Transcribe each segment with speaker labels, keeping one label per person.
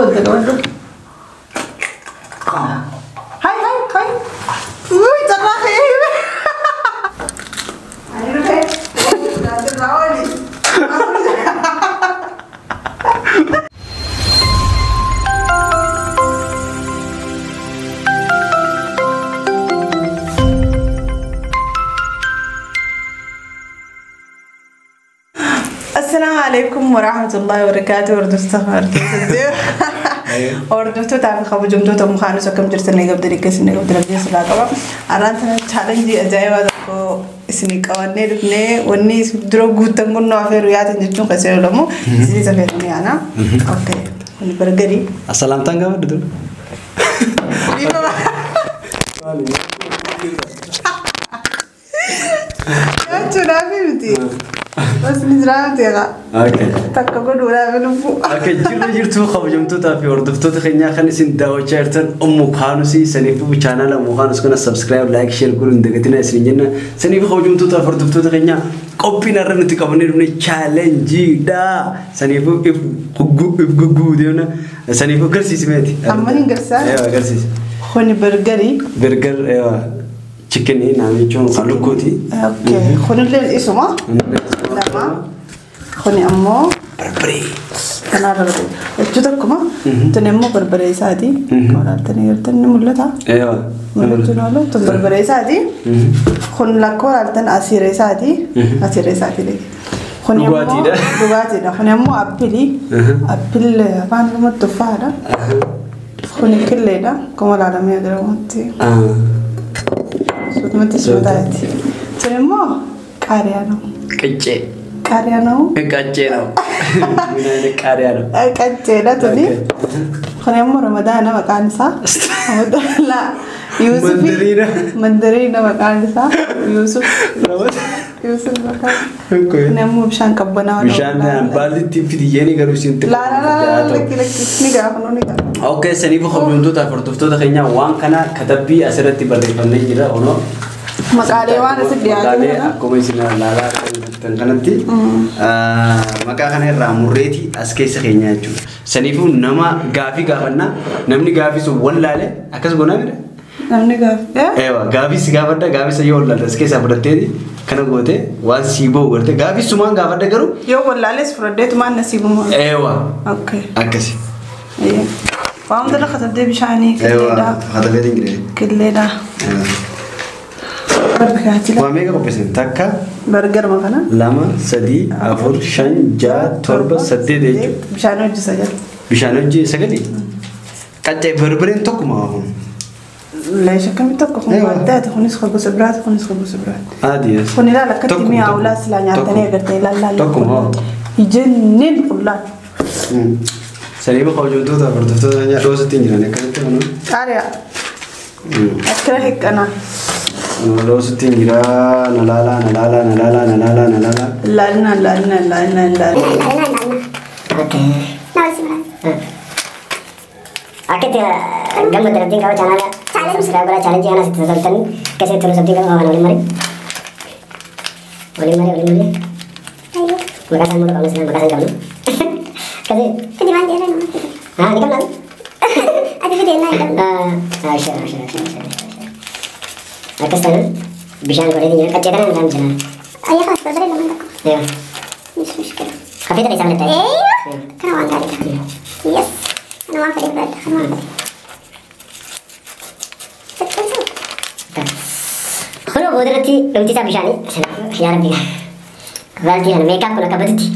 Speaker 1: Wadda. Hai hai hai. Wuy, carraa ka'ee. السلام عليكم ورحمة الله وبركاته. Hordoftoota fi kabajamtoota mukaanus akkam jirtan eegabdanii keessan eegabdanii silaa qaba. Arraan tana chaalenjii ajaa'ibaa tokko isinii qabannee dhufnee wanni dura guuttan kun nu afeeru yaatan jechuun kan isin oolamu isinii safeeranii yaana. Okay. Kuni bargarii.
Speaker 2: Asalaamtaan gaafadhu dura.
Speaker 1: Nyaachuudhaaf miti. Bas ni jiraatu egaa.
Speaker 2: Okay.
Speaker 1: Takka godhuudhaaf lubbuu.
Speaker 2: Akka jirru jirtu kabajamtootaa fi hordoftoota keenyaa kan isin daawwachaa jirtan Ummu Kaanusii saniifuu chaanaala Ummu Kaanus kana subscribe, like, share godhuun hin dagatinaa isin jenna. Saniifuu kabajamtootaa fi hordoftoota keenyaa qophiin har'a nuti qabannee dhufne chaalenjiidha. Saniifuu if gugguu deemna. Saniifuu agarsiisi meeti.
Speaker 1: Amma hin garsiisaa?
Speaker 2: Eewa agarsiisi.
Speaker 1: Kuni bargarii.
Speaker 2: Burger eewa chickenii naam jechuun kan lukkuuti.
Speaker 1: Okay. Kunillee isuma. Lama. Kuni ammoo
Speaker 2: Barbaree.
Speaker 1: Kanaarra barbaree. Jechuu tokkuma. Tun immoo barbaree isaati. Kan ilaaltanii ni mul'ata.
Speaker 2: Eewa.
Speaker 1: Mul'achuun oolu. Tun barbaree isaati. Kun lakkoo ilaaltan asiira isaati. Asiira isaati. Kun immoo
Speaker 2: Dhugaatiidha.
Speaker 1: Dhugaatiidha. Kun immoo appilii. Appil afaan Oromootti tuffaadha. Kun killeedha. Akkuma ilaalamee jedhamutti. Suutumatti suutaati. Tun immoo qaariyaa ነው.
Speaker 2: Qaccee.
Speaker 1: Qaariyaa ነው.
Speaker 2: Qaccee ነው. ምን አይነት ቃሪያ ነው?
Speaker 1: Qacceedha tuni. Kun immoo Ramadaana maqaan isaa. Ramadaana Yuusuf.
Speaker 2: Mandariina.
Speaker 1: Mandariina maqaan isaa. Yuusuf. Yuusuf maqaan. Kun immoo bishaan qabbanaa.
Speaker 2: Bishaan baalli fidiyyeeni garuu isin
Speaker 1: Laa laa laa lakki lakki ni gaafa ni gaafa.
Speaker 2: Okay, saniifuu kabajamtootaa fi hordoftoota keenyaa waan kana katabbii asirratti barreeffamee jira onoo.
Speaker 1: Maqaalee waan asitti dhiyaate
Speaker 2: Maqaalee
Speaker 1: kana.
Speaker 2: akkuma isin ilaalaa jirtan kanatti maqaa kana irraa murreetii as keessa keenya jechuudha. Saniifuu nama gaafii gaafannaa namni gaafii sun wallaale akkas goonaa mire?
Speaker 1: Namni gaafa.
Speaker 2: Eewa gaafii si gaafadha gaafii isa yoo wallaalte as keessaa fudhatteeti kana goote waan sii bahu garte gaafii sumaan gaafadha garuu
Speaker 1: Yoo wallaales fudhadheetumaan nasiibuma.
Speaker 2: eewa
Speaker 1: Okay.
Speaker 2: akkasi.
Speaker 1: Waan hunda katabdee bishaanii
Speaker 2: Eewa
Speaker 1: killeedha.
Speaker 2: katabeetiin jire.
Speaker 1: Killeedha. Rabbi kaatila.
Speaker 2: Waa meeqa qopheessan? Takka,
Speaker 1: Bargarma kana.
Speaker 2: lama, sadii, afur, shan, ja'a, torba, saddeet jechuudha.
Speaker 1: Bishaan hojii sagal.
Speaker 2: Bishaan hojii sagali. Qaccee barbareen tokkuma kun.
Speaker 1: Leesha akkamii tokko kun
Speaker 2: Eewa.
Speaker 1: addaati kunis kan gosa biraati kunis kan gosa biraati.
Speaker 2: Adii.
Speaker 1: Kun ilaala akkatti mi'aawu silaa nyaatanii agartee ilaala.
Speaker 2: Tokkuma.
Speaker 1: Ijenneen qullaan.
Speaker 2: Saniifa kabajamtoota hordoftoota keenyaa dhoosatti hin jiran akkamitti kun.
Speaker 1: Qaariyaa. Akkana hiqqanaa.
Speaker 2: Dhoosatti hin jira na laalaa na laalaa na laalaa na laalaa na laalaa.
Speaker 1: Laalina laalina laalina laalina.
Speaker 3: Okay. Akkatti gammaddan abdiin qaba chaanaala subscribe godhaa chaalenjii kana sitti toltanii keessatti toluu sabdiin qaba waan waliin marii. Waliin marii waliin marii. Maqaa isaan muruu qabna silaa maqaa isaan qabnu. Kasi. Haa ni qabnaa. Ashara ashara ashara ashara. Akkas taanaan bishaan godhee jira qaccee tanaan isaan jira. Eewa. Kafee ta'e isaan filattee. Kunoo boodarratti dhumti isaa bishaanii. Yaa Rabbi. Baaltii kana meeqaaf kun akka batutti.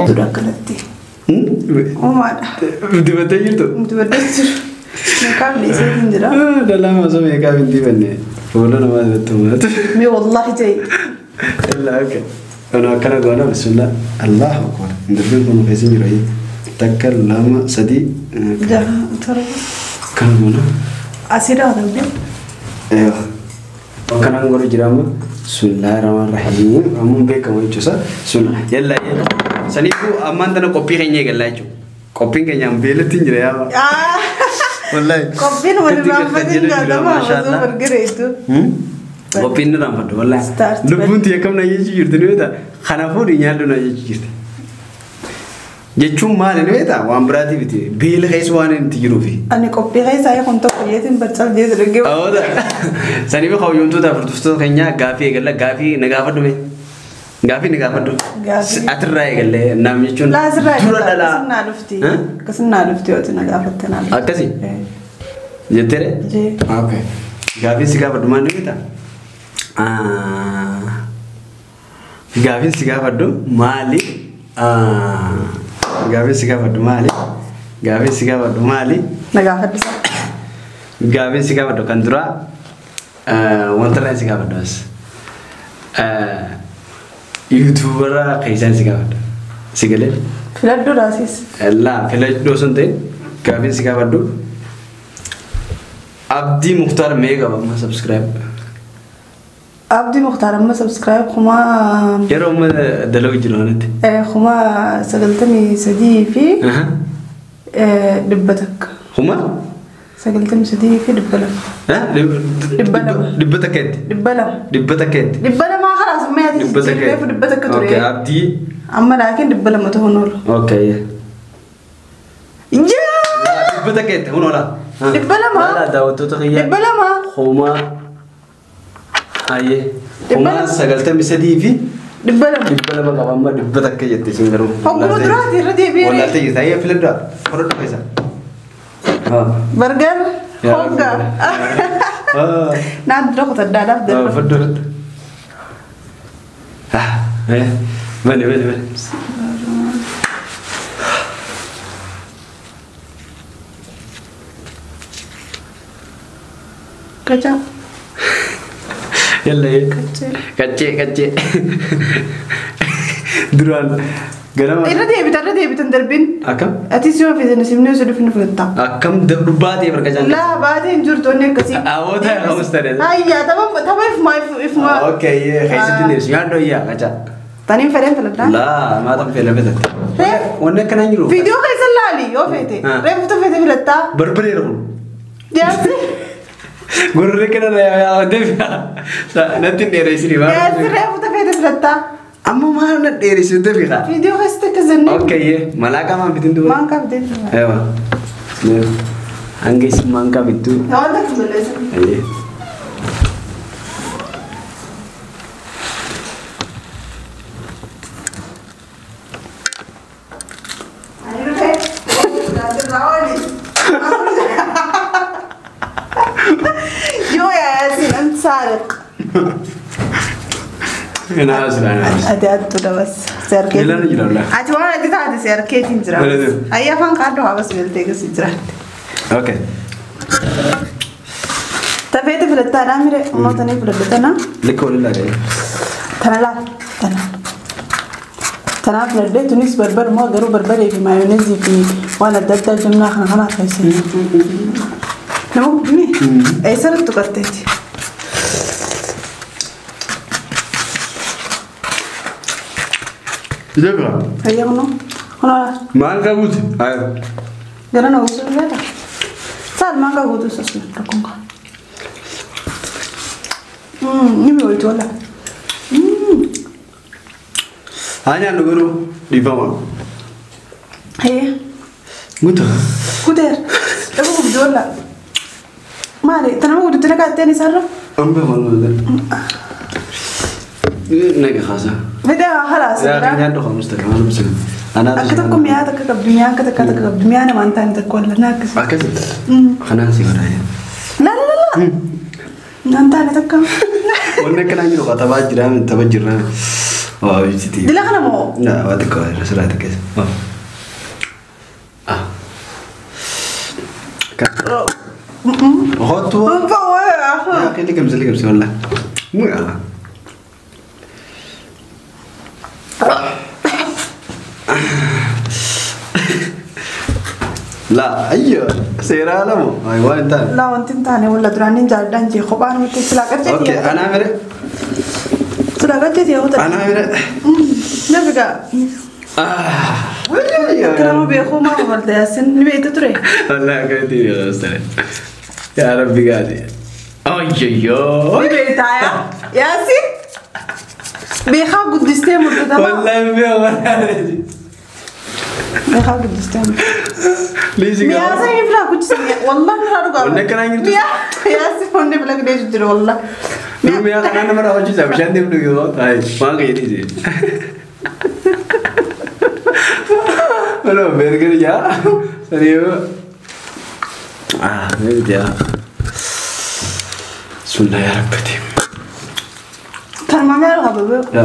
Speaker 1: Dura akkanatti. Uumaadha.
Speaker 2: Dibattee jirtu?
Speaker 1: Dibadhee jiru. Meeqaaf dhiisee hin jira.
Speaker 2: Dhalaa osoo meeqaaf hin dibanne fuula namaa dibattu maatu.
Speaker 1: Mee wallaahi ta'e.
Speaker 2: Illaa okay. Kun akkana goona bismillah. Allahu akbar. Dubbiin kun keessa jiru ayi. Takka lama sadii.
Speaker 1: Jaha torba.
Speaker 2: Akkana goona.
Speaker 1: Asiidha katabdee.
Speaker 2: Eewa. Akkanaan godhu jira amma. Bismillahirrahmanirrahiim. Ammoo beekamu jechuusa. Bismillah. Yalla yalla. Saniifuu ammaan tana qophii keenya eegallaa jechuudha. Qophiin keenya beelatti hin jira yaa. Wallahi.
Speaker 1: Qophiin wal irraanfatiin gaadama osoo bargareetu.
Speaker 2: Qophiin ni raanfadhu wallahi.
Speaker 1: Start.
Speaker 2: Lubbuun tiyya akkam na jechuu jirti ni beektaa? Kanaafuu nyaadhu na jechuu jirti. Jechuun maali ni beektaa? Waan biraatii miti. Beela keessa waan inni jiruufi.
Speaker 1: Ani qophii keessa kun tokko yeetiin barcaaf jeetu dhaggeeffatu.
Speaker 2: Awwaata. Saniif kabajamtoota hordoftoota keenyaa gaafii eegalla gaafii na gaafadhu mee. Gaafii na gaafadhu.
Speaker 1: Gaafii.
Speaker 2: Atirraa eegallee naam jechuun
Speaker 1: Laasirraa
Speaker 2: dura dhalaa.
Speaker 1: Akkasii dhufti. Akkasii naa dhufti yoo na gaafatte naa dhufti.
Speaker 2: Akkasii? Jettee?
Speaker 1: Jee.
Speaker 2: Okay. Gaafiin si gaafadhu maal ni beektaa? Gaafiin si gaafadhu maali? Gaafiin si gaafadhu maali? Gaafiin si gaafadhu maali?
Speaker 1: Na gaafadhu.
Speaker 2: Gaafiin si gaafadhu kan duraa wanta irraa si gaafadhu as. Yuutuubarraa keessaan si gaafadhu. Si galee?
Speaker 1: Filadhu raasis.
Speaker 2: Laa filadhu osoo hin ta'in gaafiin si gaafadhu. Abdii Muktaar meeqa qaba amma subscribe?
Speaker 1: Abdii Muktaar amma subscribe kuma
Speaker 2: Yeroo amma dalagu jiru kanatti.
Speaker 1: Kuma 93 fi 100.
Speaker 2: Kuma?
Speaker 1: 93 fi 200. 200.
Speaker 2: 100tti.
Speaker 1: 200.
Speaker 2: 100tti.
Speaker 1: 200 خلاص ما يعطي
Speaker 2: 100.
Speaker 1: 100
Speaker 2: Okay
Speaker 1: ture.
Speaker 2: Abdii.
Speaker 1: Amma laakiin 200 ta'uun oolu.
Speaker 2: Okay.
Speaker 1: Yaa!
Speaker 2: 100tti kun oola.
Speaker 1: 200.
Speaker 2: Laa daawwattoota kiyya.
Speaker 1: 200.
Speaker 2: Kuma ayyee.
Speaker 1: Dhibba
Speaker 2: Kuma
Speaker 1: lama.
Speaker 2: 93 fi
Speaker 1: 200.
Speaker 2: 200 qaba amma 100 jette isin garuu.
Speaker 1: Hogguma duraati irra deebi'ee.
Speaker 2: Wallaaltee jirta. Ayyee filadhaa. Fudhadhu keessa.
Speaker 1: Bargar hogga. Naan dura kutaddaadhaaf darba.
Speaker 2: Fudhu fudhu. Bani bani bani.
Speaker 1: Kacaa.
Speaker 2: Yalla yee.
Speaker 1: Qaccee.
Speaker 2: Qaccee qaccee. Duraan ganama.
Speaker 1: Irra deebita irra deebitan darbin.
Speaker 2: Akkam?
Speaker 1: Atis yoo feete simnee osoo dhufni fudhatta.
Speaker 2: Akkam baatee barqachaan.
Speaker 1: Laa baatee hin jirtu inni akkasii.
Speaker 2: Awwaata hamus ta'e.
Speaker 1: Ayyaa tapha tapha ifuma ifuma.
Speaker 2: Okay keessatti ni nyaadho iyyaa qacaa.
Speaker 1: Taniin fedhan filadhaa.
Speaker 2: Laa maatan fedha filatte.
Speaker 1: Reef.
Speaker 2: Wanni akkanaa hin jiru.
Speaker 1: Viidiyoo keessa laali yoo feete. Reeftu feete filattaa.
Speaker 2: Barbareera kun.
Speaker 1: Jaarsi.
Speaker 2: Gurri kana deebi'a. Natti hin dheeressinii maal.
Speaker 1: Jaarsi reeftu feete filattaa.
Speaker 2: Amma maal na dheeressu deebi'a.
Speaker 1: Viidiyoo keessatti akka zannee.
Speaker 2: Okay malaaqa maan bitin duuba.
Speaker 1: Maan qabdee.
Speaker 2: Ewa. Hanga isin maan qabittu.
Speaker 1: Waan takka balleessa.
Speaker 2: Ayyee.
Speaker 1: Ani dhufee. Yoo yaa Yaasin ant saariq.
Speaker 2: Kana asirraa.
Speaker 1: Ati hattuudha bas. Si harkeetiin.
Speaker 2: Beelaan jira walaa.
Speaker 1: Ati waan ati taate si harkeetiin jira. Ayyaa afaan kaadhoo haa bas beeltee gasi jiraatte.
Speaker 2: Okay.
Speaker 1: Tafeeti filattaadhaa mire uummatanii filadhu tana.
Speaker 2: Likka waliin laaqee.
Speaker 1: Tana laal tana. Tanaaf filadhee tunis barbaruma garuu barbaree fi maayoneezii fi waan adda addaa jimnaa kana kanaa keessa. Nama gubbine eessarratti tuqatteeti?
Speaker 2: Jabra.
Speaker 1: Ayyaa kunoo kunoo
Speaker 2: Maal qabuuti? Ayyo.
Speaker 1: gara na guutuu feeta. Saal maal qabuutu sasna rakkoon qaba. Ni mi'ooyti wala.
Speaker 2: Haa nyaannu garuu dhiifama.
Speaker 1: Hee.
Speaker 2: Guutuu.
Speaker 1: Kuteer. Dhabu gubdi wala. Maali tanama gudditti na kaatteen isaarra?
Speaker 2: Amma maal maal. Naga kaasaa.
Speaker 1: Fedha halaas.
Speaker 2: Yaa nyaadhu qabu mustaqee maal mustaqee.
Speaker 1: Akka tokko mi'aa takka qabdi mi'aa akka takka takka qabdi mi'aa namaan taane takka walla na akkasii.
Speaker 2: Akkasii. Kanaan si godhaa.
Speaker 1: La la la. Naan taane takka.
Speaker 2: Wanni akkanaa jiru taphaa jira tapha jirra. Waa ibsiti.
Speaker 1: Dila kana moo?
Speaker 2: Na waa xiqqoo irra siraa xiqqeessa. Ah. Hottu. Yaa liqimsi liqimsi walla. Mu'a. La ayyo seeraa lamu ay waan hin taane.
Speaker 1: La wanti hin taane walla duraan hin jaalladhaan jee kophaa namatti silaa qarceeti.
Speaker 2: Okay anaa mire.
Speaker 1: Silaa qarceeti yoo ta'e.
Speaker 2: Anaa mire.
Speaker 1: Nafiga. Akka nama beekuu maa kofalta Yaasin ni beekta ture.
Speaker 2: Wallaahi akkamitti beekaa ture. Yaa Rabbi gaati. Ayyayyoo.
Speaker 1: Ni beektaa yaa Yaasin. Beekaa guddistee murteetaa.
Speaker 2: Wallaahi beekaa wallaahi.
Speaker 1: Meeqa guddistee?
Speaker 2: Liisi
Speaker 1: Miyaa sanii biraa guddisee wallah biraa dhugaa.
Speaker 2: Wanni akkanaa hin jirtu.
Speaker 1: Miyaa si wanni bira gidee jiru wallah.
Speaker 2: Dur miyaa kanaan nama raawwachiisa bishaan deemnu yoo ta'e maal qayyadhiise. Bueno, berger yaa sanii ah maybe yaa Bismillah yaa rabbati.
Speaker 1: Kan mamaa qaba bee.
Speaker 2: Ya.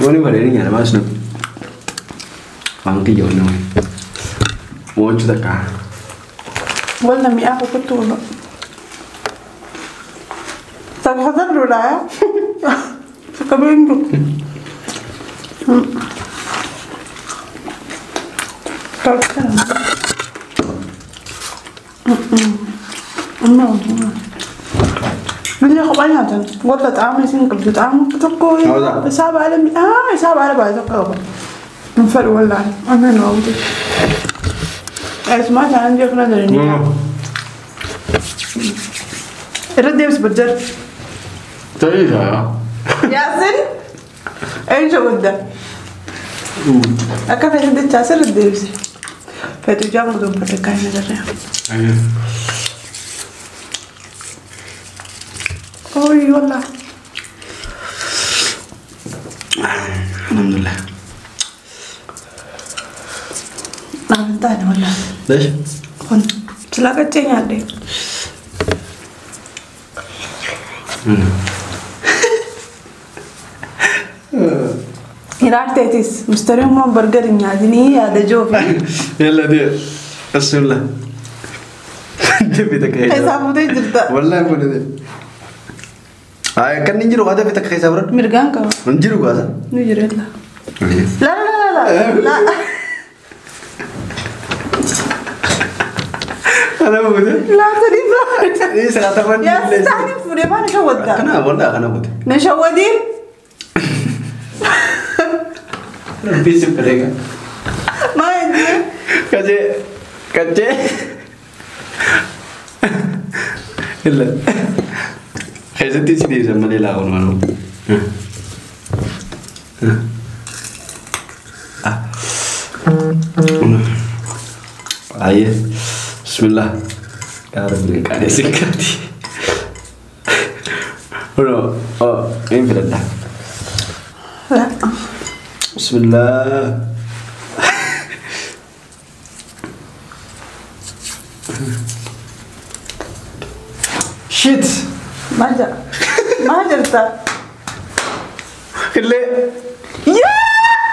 Speaker 2: Wani bareedin nyaata maas nu. Waan kiyya wanni wani. Mo'achuu takka.
Speaker 1: Wallah mi'aa kukuttu wallah. Takka lolaa. Kabeendu. Takka. Biyya kophaa nyaatan warra xaama isin qabdu xaama tokko isaa baala mi'aa isaa baala baay'ee tokko qaba. Hin fedhu wallaahi amma nu hawwatu. Eessumaa chaalenjii akkana jedhanii. Irra deebis bajjar.
Speaker 2: Ta'ee jira.
Speaker 1: Yaasin eenyu guddaa. Akka fedhan dachaas irra deebise. Fedhu ijaan guduunfate kan hin agarre. Oy wallah.
Speaker 2: Alhamdulillah.
Speaker 1: Amantaan wallah.
Speaker 2: Leesh?
Speaker 1: Kun silaa qaccee nyaadhe. Hiraarteetis mustariin bargar hin nyaatinii yaada joofi.
Speaker 2: Yalla dee. Bismillah. Deebi takka keessaa.
Speaker 1: Isaa fuutee jirta.
Speaker 2: Wallahi fuutee deebi. Ay kan hin jiru qaata takka keessaa fudhadhu.
Speaker 1: Mirgaan qaba.
Speaker 2: Hin jiru qaata.
Speaker 1: Ni jira illa. La la la la la.
Speaker 2: Ana fuutee.
Speaker 1: La sadii fudhadhu.
Speaker 2: Ni salaata
Speaker 1: Yaa saani fuudhee maal na shawwadda?
Speaker 2: Kana wallah kana fuute.
Speaker 1: Na shawwadiin.
Speaker 2: Rabbi si fedhe.
Speaker 1: Maal jennee?
Speaker 2: Kajee kajee. Illa. Keessatti si deebisan malee laakuun manuu. Ayyee bismillah. Yaa Rabbi qaaneessi kaati. Kunoo oh hin filadha. Bismillah. Shit.
Speaker 1: Maal jedha? Maal jirta?
Speaker 2: Illee.
Speaker 1: Yaa!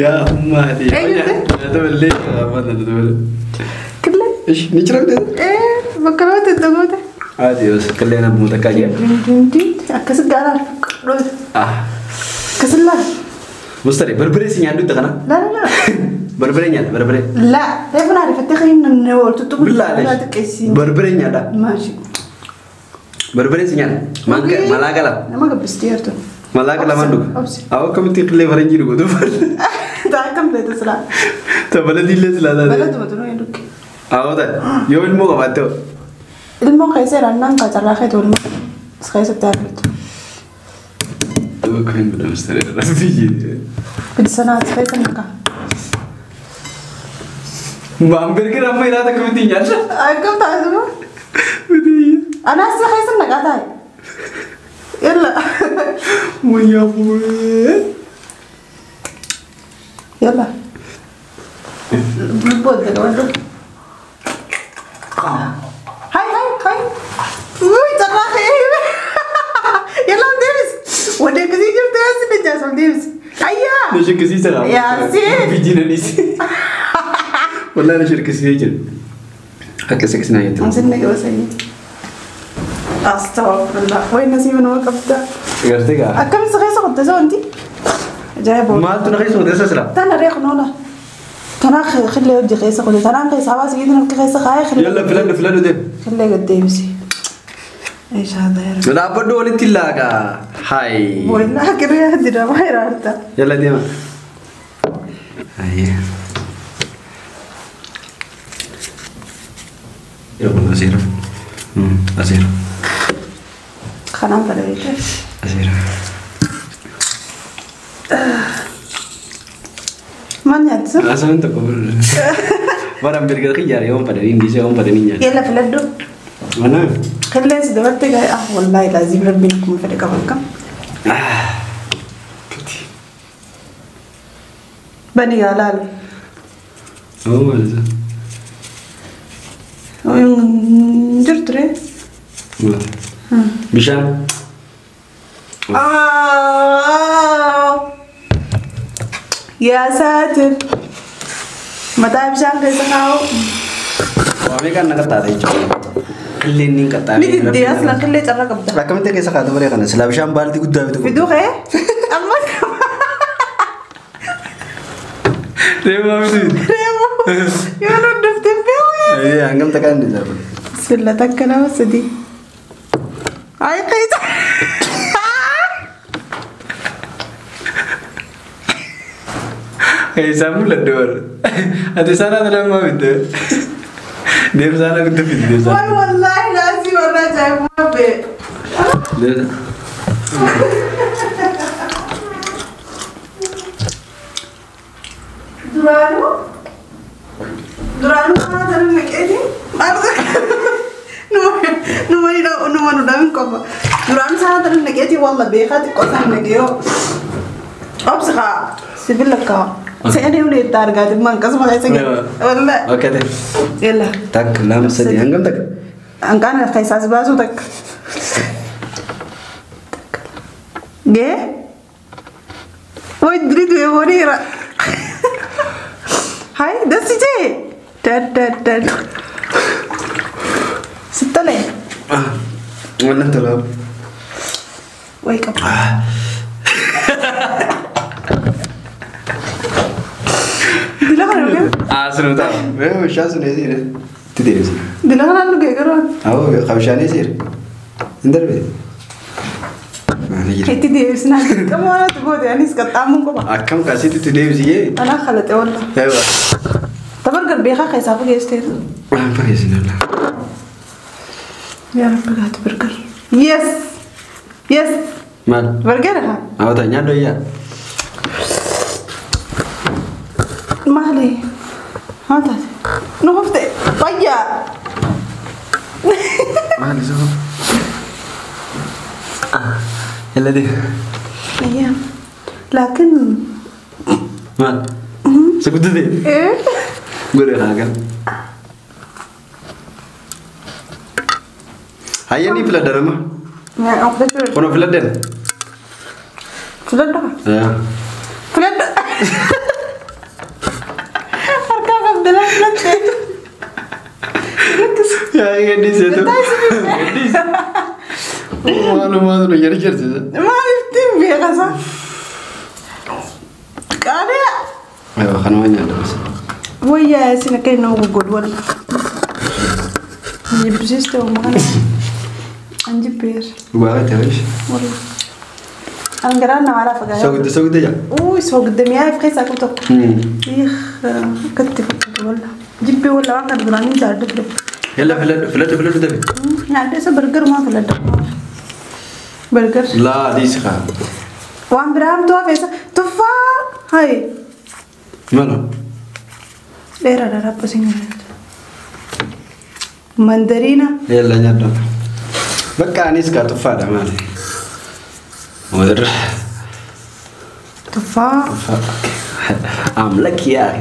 Speaker 2: Yaa ummaati.
Speaker 1: Eenyuti?
Speaker 2: Nyaata mallee. Nyaata malee.
Speaker 1: Killee.
Speaker 2: Ish ni jira miti?
Speaker 1: Bakka lamatti itti goote.
Speaker 2: Adios killee na buuta kaajee.
Speaker 1: Akkas gaara.
Speaker 2: Ah.
Speaker 1: Akkas laa.
Speaker 2: Mustari barbaree si nyaaddu itti kana?
Speaker 1: La la la.
Speaker 2: Barbaree nyaadha barbaree.
Speaker 1: La. Reefu na ariifattee kan inni ooltu tuqu.
Speaker 2: Billaa
Speaker 1: xiqqeessi.
Speaker 2: Barbaree nyaadha.
Speaker 1: Maashi.
Speaker 2: Barbaree si nyaadha. Malaaqa lama.
Speaker 1: Nama gabbistee jirtu.
Speaker 2: Malaaqa lamaan dhuga.
Speaker 1: Obsi.
Speaker 2: Awwa akkamitti qillee faranjii dhugu dhufa.
Speaker 1: Taa akkam feete silaa.
Speaker 2: Tabalati illee silaa taate.
Speaker 1: Balatuma tunuu hin dhukke.
Speaker 2: Awwa ta'e yoo ilmoo qabaatte hoo.
Speaker 1: Ilmoo keessa jirannaan qacarraa keetu ilmoo keessatti argattu.
Speaker 2: Akka hin godhamstare rabbi.
Speaker 1: Bidisanaas keessa muka.
Speaker 2: Waan berger amma ilaata akkamitti nyaata?
Speaker 1: Akkam taasifama?
Speaker 2: Bidiyya.
Speaker 1: Anaas keessa naqaa taa'e. Yalla.
Speaker 2: Wayyaa bu'ee.
Speaker 1: Yalla. Lubbuu adda qabadhu. Hai hai hai. Uy carraa kee. Yalla ol deebis. Wanti akkasii jirtu yaa si dachaas ol deebis. Ayyaa.
Speaker 2: Na shakkisiisa qaba.
Speaker 1: Yaa si.
Speaker 2: Bijjinanis. Wallahi na shakkisiisee jira. Akkas akkas naa jettu.
Speaker 1: Ansin na qaba sanyii. Astagfirullah. Way nasiiba nama qabda.
Speaker 2: Gartee gaa.
Speaker 1: Akkam si keessa qotte isa wanti? Ajaa'iba.
Speaker 2: Maaltu na keessa qotte isa silaa?
Speaker 1: Tana reeku noola. Tana xillee hojii keessa qotte. Tanaan keessa hawaasa gidduu namni keessa kaayee xillee.
Speaker 2: Yalla filadhu filadhu deem.
Speaker 1: Xillee gad deebisi. إيش هذا يا رب؟
Speaker 2: Dhaabbadhu walitti laaqa. Hai.
Speaker 1: Wallah kiriyaa diraama hiraarta.
Speaker 2: Yalla deema. Hai. Yeroo asiira. Asiira.
Speaker 1: Kanaan fedha beekte.
Speaker 2: Asiira.
Speaker 1: Sun.
Speaker 2: Asaan tokko bara hamburger xiyyaara yoon fadhanii dhiisee yoon fadhanii nyaata.
Speaker 1: Yalla filadhu.
Speaker 2: Mana.
Speaker 1: Qilleensi dabarte gaa'e ah wallaahi laazim rabbiin akkuma fedhe qaba akkam. Bani gaa laalu.
Speaker 2: Oo maal isa?
Speaker 1: Jirtu ree.
Speaker 2: Bishaan.
Speaker 1: Yaa saatir. Mataa bishaan keessa kaa'u.
Speaker 2: Waa meeqaan na qaxxaata jechuudha. Qilleen ni qaxxaate.
Speaker 1: Ni diddee asla qillee carra qabda.
Speaker 2: Akkamitti keessa kaa'atu baree kana silaa bishaan baaldii guddaa bitu.
Speaker 1: Fiduu kee? Amma
Speaker 2: Reemaa bitu.
Speaker 1: Reemu. Yoo nu dhuftee beeku.
Speaker 2: Ee hangam takkaan ni darba.
Speaker 1: Silla takka 2 3. Ay keessa.
Speaker 2: Keessaa mul'adde warra. Ati saanaa lammaa bitte. Deemsaana guddaa fidde deemsaana.
Speaker 1: Waay wallaahi laasii warra ajaa'ibaa bee.
Speaker 2: Deemsa.
Speaker 1: Duraanuu kana tana naqeeti maal numa nu dhamin qofa. Duraanuu sana tana naqeeti walla beekaa xiqqoo sana naqee yoo. Obsi kaa sibila kaa. Seenee ulee itti argaati man akkasuma keessa gala. Walla.
Speaker 2: Akka ta'e.
Speaker 1: Yalla.
Speaker 2: Takka 2 3 hangam takka?
Speaker 1: Hanqaan keessaas baasuu takka. Gee? Way diri du'e boniira. Hai, dasi jee. Dad dad dad. Sittale.
Speaker 2: Wannan tola.
Speaker 1: Way qaba. Dila kana dhugee?
Speaker 2: Asinu ta'a. Mee bishaan sun eessa jira? Itti deebisa.
Speaker 1: Dila kanaan dhugee garuu.
Speaker 2: Awwa bishaan eessa jira? Hin darbe.
Speaker 1: Itti deebisnaa dirqama waan ati goote anis qaxxaamuun qofa.
Speaker 2: Akkam kaasitti itti deebisiyee?
Speaker 1: Anaa kalaxe walla.
Speaker 2: Ewa.
Speaker 1: Tabargar beekaa keessaa fageesteera.
Speaker 2: Waan fageessinalla.
Speaker 1: Yaa Rabbi gaati burger. Yes! Yes!
Speaker 2: Maal?
Speaker 1: Burger haa?
Speaker 2: Awwa ta'a nyaadhu ayyaa.
Speaker 1: Maali? Maal taate? Nu hufte fayyaa!
Speaker 2: Maali isa? Yalla dee.
Speaker 1: Ayyaa. Laakiin.
Speaker 2: Maal? Si guddate?
Speaker 1: Ee.
Speaker 2: Godhe haa gal. Hayyee ni filadha nama. Kun filadhan?
Speaker 1: Filadha. Filadha. Harkaa qabdalaa filadhe.
Speaker 2: Yaa gadhiiseetu. Gadhiise. Maalumaatu nu jedhi jirtisa.
Speaker 1: Maaliif ittiin beekasa? Qaaliya.
Speaker 2: Aywa kanuma nyaadha bas.
Speaker 1: Wayyaa isin akka inni nama goggodu walla. Jibbisiiste uuma kana. An jibbeera.
Speaker 2: Dhugaa ta'e weesh.
Speaker 1: Walla. An garaan nama alaa fagaatee.
Speaker 2: Soogidda soogidda jaa.
Speaker 1: Uuu soogidda mi'aa keessaa qabu tokko. Iih akkatti fakkaatu walla. Jibbee walla waan kana duraan hin jaalladhu ture.
Speaker 2: Yalla filadhu filadhu filadhu tafe.
Speaker 1: Nyaadha isa burger maa filadha. Burger.
Speaker 2: Laa dhiisi kaa.
Speaker 1: Waan biraa hamtuu hafeessa tuffaa hayi.
Speaker 2: Maalo.
Speaker 1: Dheeraadha rabba siin nyaatu. Mandariina.
Speaker 2: Yalla nyaadhu. Bakka anis kaa tuffaadha maali. Warra.
Speaker 1: Tuffaa.
Speaker 2: Tuffaa. I'm lucky yaa.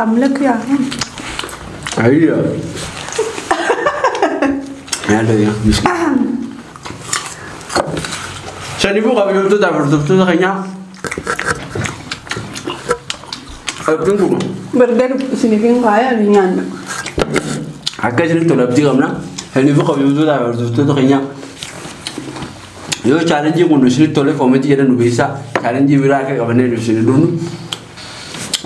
Speaker 1: I'm lucky yaa.
Speaker 2: Ayya. Nyaadhu yaa miskin. Saniifuu kabajamtoota hordoftoota keenyaa. Abdiin kun.
Speaker 1: Burger isiniif hin kaaya ni nyaanna.
Speaker 2: Akka isinitti tolu abdii qabna. Saniifuu kabajamtoota hordoftoota keenyaa. Yoo chaalenjii kun isinitti tole koomentii jedhan nu beeksisaa. Chaalenjii biraa akka qabannee nu isin dhufnu.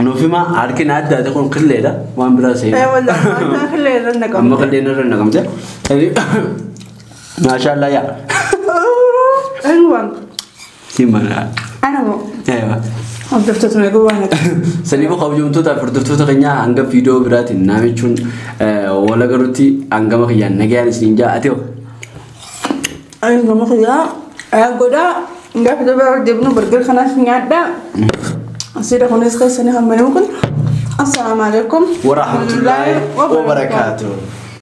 Speaker 2: Nuuf himaa harki na addaate kun qilleedha waan biraa seena.
Speaker 1: Ee wallaahi waan qillee irra naqamte.
Speaker 2: Amma qilleen irra naqamte. Maashaallah yaa.
Speaker 1: Eenyuwaan?
Speaker 2: Siin banaa.
Speaker 1: Ana moo?
Speaker 2: Eewa.
Speaker 1: Hordoftoota meeqa waan
Speaker 2: Saniifuu kabajamtoota fi hordoftoota keenyaa hanga viidiyoo biraatiin naamichuun wal agarutti hangama kiyyaan nagayaan isiniin jaa ati hoo.
Speaker 1: Hangama kiyyaa godhaa gaafa dabaa deebinu burger kanaas nyaadhaa. Asirra kunis keessanii hammanuu kun. Assalaamu alaikum.
Speaker 2: Warahmatullaahi wabarakaatuh.